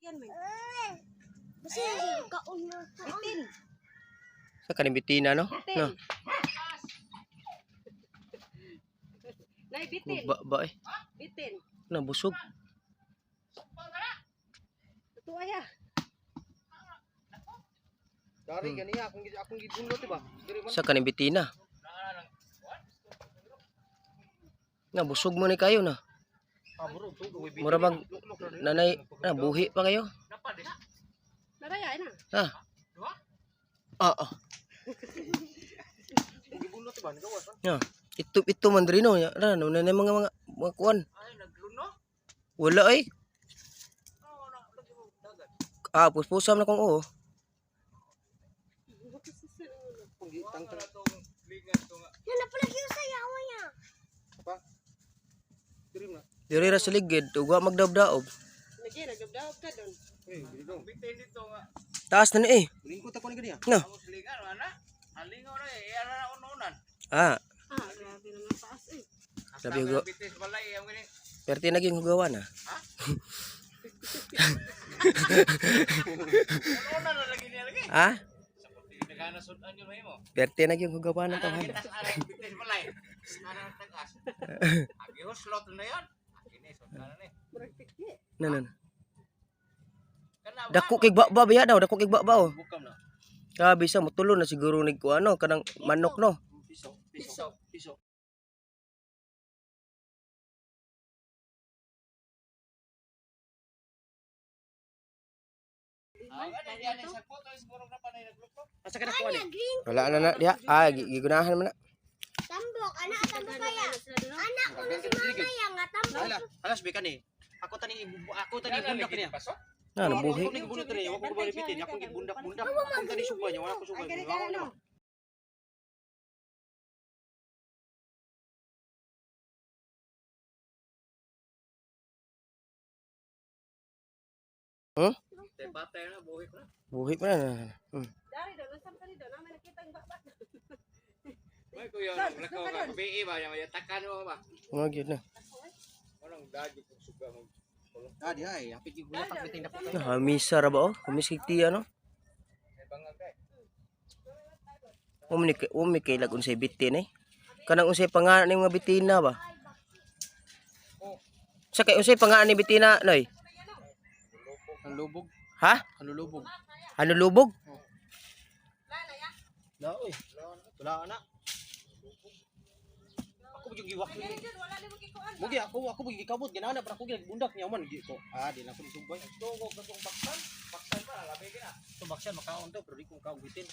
Yan man. Basta kaon na. Bitin. Sa kaning bitina no? Bitin. No. Nay bitin. Ba ba eh. Bitin. Na busog. Ito aya. Dari ganiya akong akong gibunot diba? Diri man. Sa kaning bitina. Na busog mo ni kayo na. Ah, bro, to uy. Mura bang nanay na buhi pa kayo? Naraya na. Ha? Ah, ah. Gibunot diba? Nagawas man. Ya. Ito ito man diri no. Ya, ra no nanay mga kuan. Ay nagluno. Wala ay. Ah, puspusam na kong oo. Kung gitang Yan na pala kayo sa yawa niya. pa. Diri man. Diri ra sa ligid, ug wa magdaobdaob. Lagi nagdabdab ka doon. Eh, diri dong. Taas na ni eh. Lingkot ako ni ganiya. No. Halingaw na eh, ara na ununan. Ah, Ah, grabe naman taas eh. Grabe hugo. Bitis balay ang gini. Perti naging hugawan ah. Ununan na lagi niya lagi. Ah? Nagana sudan yun mo. Perti naging hugawan ang tawhan. Bitas ara bitis balay. Ara tagas. Agi slot na yon. Kini sudan na ni. Murag tiki. No, no, no. Kana Dako kay baba ba daw, dako kay baba oh. Bukam na. Grabe sa mutulo na siguro nig ko ano kanang manok no. Piso, piso, piso. Asa ka na kuan eh? Green Wala na na diha. Ah, gigunahan man na. tambok. Anak tambok kaya. Anak ko na si mama ya nga tambok. Hala, halas be kani. Ako tani bundak niya. Na nabuhi. Ako ni gibunot niya, ako ko bitin, ako gibundak-bundak. Akong tani suba niya, wala ko suba. Ay gani gani no. Patay na buhi ko na. Buhi pa na. Na. Dari doon, unsa man doon, naman nakita ang baba. May kuya, wala ko ka BE ba nya takan mo ba. Mga gyud na. Anong dagi kung suga mo. Ah, di ay, hapit gibundak bitin dako. Na hamisa ra ba oh? Hamis kay tiya no. May bangag kay. Umi kay umi kay lag unsay bitin eh. Kanang unsay pangalan ni mga bitina ba? Sa kay unsay pangalan ni bitina noy? Ang lubog, Ha? ang lulubog. Ano lubog? La oy. Wala na. Ako gyud giwak ni. Mugi ako ako gyud gikabot ginana para ako gyud bundak niya man gi ko. Ah, di na ko nisubay. Tugo ka tong baksan. Baksan ba labi kina. Tumbak siya makaon to pero di ko kaon bitin.